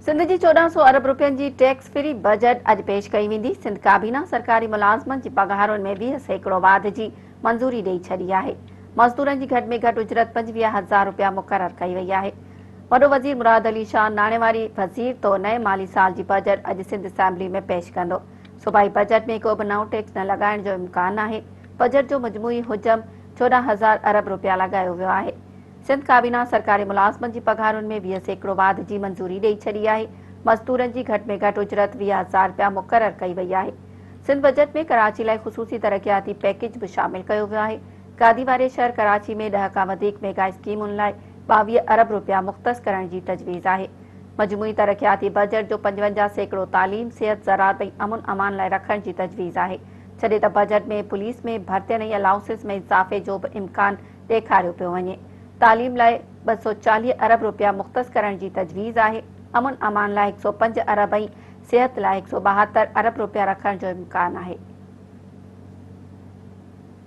سنڌ جي 14 سو ارب رپين جي ٽيڪس فري بجيٽ اڄ پيش ڪئي ويندي. سنڌ ڪابينا سرڪاري ملازمن جي پگهارن ۾ 20% واڌ جي منظوري ڏئي ڇڏي آهي. مزدورن جي گهٽ ۾ گهٽ اجرت 25 هزار رپيا مقرر ڪئي وئي آهي. وڏو وزير مراد علي شاهه ناڻي واري وزير طور نئين مالي سال جي بجيٽ اڄ سنڌ اسيمبلي ۾ پيش ڪندو. صوبائي بجيٽ ۾ ڪو به نئون ٽيڪس نه لڳائڻ جو امڪان آهي. بجيٽ جو مجموعي حجم 14 هزار ارب رپيا لڳايو ويو آهي. سنڌ ڪابينا سرڪاري ملازمن جي پگهارن ۾ 20% واڌ جي منظوري ڏئي ڇڏي آهي، مزدورن جي گهٽ ۾ گهٽ اجرت 20 هزار رپيا مقرر ڪئي وئي آهي. سنڌ بجيٽ ۾ ڪراچي لاء خصوصي ترقياتي پيڪيج به شامل ڪيو ويو آهي. گادي واري شهر ڪراچي ۾ 10 کان وڌيڪ ميگا اسڪيمن لاء 22 ارب رپيا مختص ڪرڻ جي تجويز آهي. مجموعي ترقياتي بجيٽ جو 55% تعليم، صحت، زراعت ۽ امن امان لاء رکڻ جي تجويز آهي. جڏهن ته بجيٽ ۾ پوليس ۾ ڀرتين ۽ الائونسز ۾ اضافي جو به امڪان ڏيکاريو پيو وڃي. تعليم لاء 240 ارب رپيا مختص ڪرڻ جي تجويز آهي، امن امان لاء 105 ارب ۽ صحت لاء 172 ارب رپيا رکڻ جو امڪان آهي.